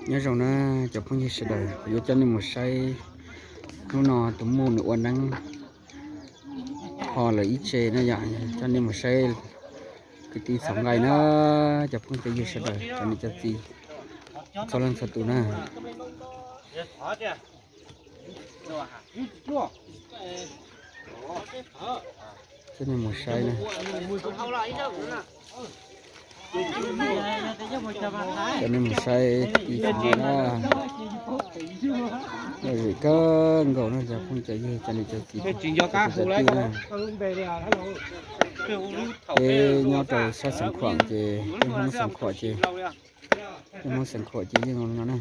Nyob zoo na cov phooj ywg sawv daws, kuv yuav coj nej mus saib hnub no tus muj nws ua neeb ho lawm ib tse na yom, coj nej mus saib kwv tij txhoov nqaij na, cov phooj cov ywg sawv daws, cov niam cov txiv txhua leej txhua tus na. Coj nej mus saib na. Coj nej mus saib kwv tij txhoov nqaij na. Lom zem kawg nkaus na cov phooj cov ywg, cov niam cov txiv, cov kwv cov tij na. Peb nyob rau sab Xeev Khuam ces, peb Hmoob Xeev Khuam ces, peb Hmoob Xeev Khuam ces yeej no na.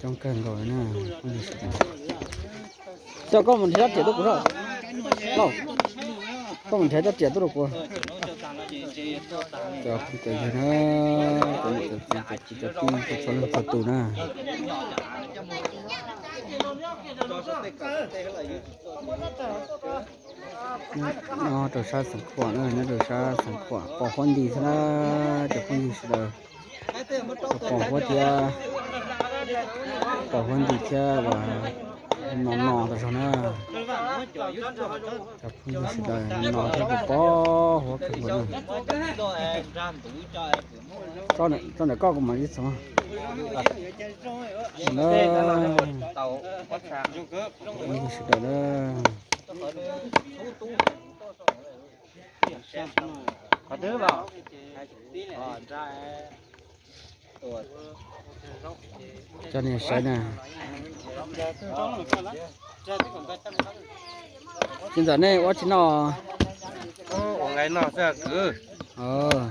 Coob kawg nkaus li na. Coj koj mus nrhiav rab riam tuaj kuv, Lauj, koj mus nrhiav rab riam tuaj rau kuv. Cov phooj cov ywg na, cov niam cov txiv, cov kwv cov tij txhua leej txhua tus na. Nyob rau sab Xeev Khuam na, nyob rau sab Xeev Khuam pos huab nti thiab na, cov phooj ywg sawv daws. Pos huab thiab, pos huab nti thiab uas no no tas zog na. Cov phooj ywg sawv daws, no no thiab pos huab kawg nkaus na. Tso ntawm koj kuv mam li txhoov na. Phooj ywg sawv daws na. Coj nej saib na. Tsis ntxawm nej ua tsis noj. Ua nqaij noj xwb kwv.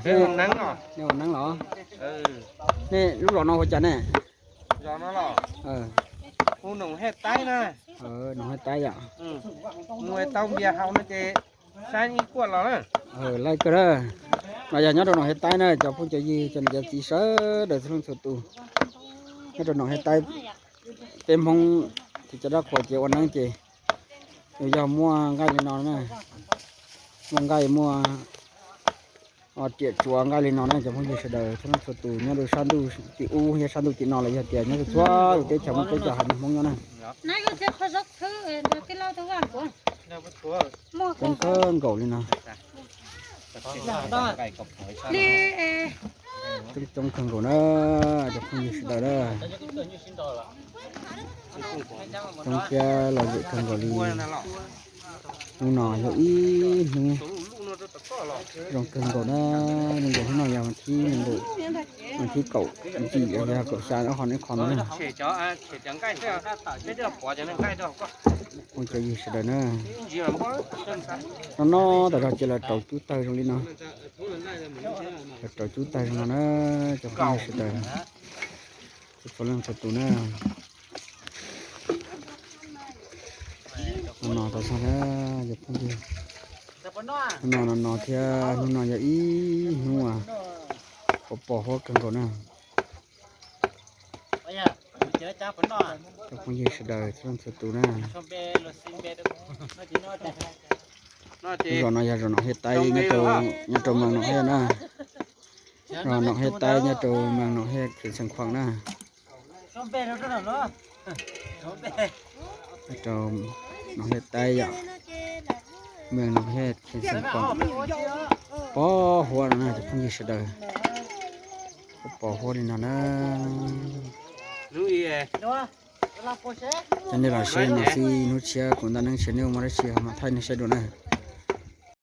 Nej ua neeb los? Nej lub zos no hu cas ne? Noom Hej Taib yom. Mus tau npias haus no ces saib ib kuaj los na. Laij kawg na. No yog nyob rau Noom Hej Taib na cov phooj cov ywg, cov niam cov txiv sawv daws txhua leej txhua tus. Nyob rau Noom Hej Taib, peb Hmoob tsis cov dab qhuas ces ua neeb ces yus yog muaj nqaij li no na, muaj nqaij muaj riam tsuav nqaij li no na cov phooj ywg sawv daws txhua leej txhua tus nyob rau sab ntuj tim ub thiab sab ntuj tim no los yog tias nyob rau txhua lub teb chaws muaj peb cov haiv neeg Hmoob nyob na. Coob kawg nkaus li no. Coob kawg nkaus na, cov phooj ywg sawv daws na. Coob thiab lom zem kawg nkaus li. Hnub no yog ib hnub zoo kawg nkaus na, zoo nkaus hnub no yog vas thib, vas thib kaum yim los yog kaum xya ob hov neb qho no na. Phooj cov ywg sawv daws na, no no tas zog ces los rauv cub tawg zoo li no, los rauv cub tawg zoo no na, cov phooj ywg sawv daws, txhua leej txhua tus na. No no tas zog na, cov phooj ywg, hnub no no no thiab hnub no yog ib hnub uas pos pos huab kawg nkaus na. Cov phooj ywg sawv daws txhua leej txhua tus na. Zos no yog zos Noom Hej Taib nyob rau, nyob rau Mees Noom Hej na. Zos Noom Hej Taib nyob rau Mees Noom Hej, khev Xeev Khuam na. Nyob rau Noom Hej Taib yom, Mees Noom Hej, khev Xeev Khuam. Pos huab no na cov phooj ywg sawv daws, pos huab li no na. Cov nej los saib no xwb, hnub tshiab kuv ntaj neeb tshiab nej muaj dab tsi ho mam thaij nej saib dua na.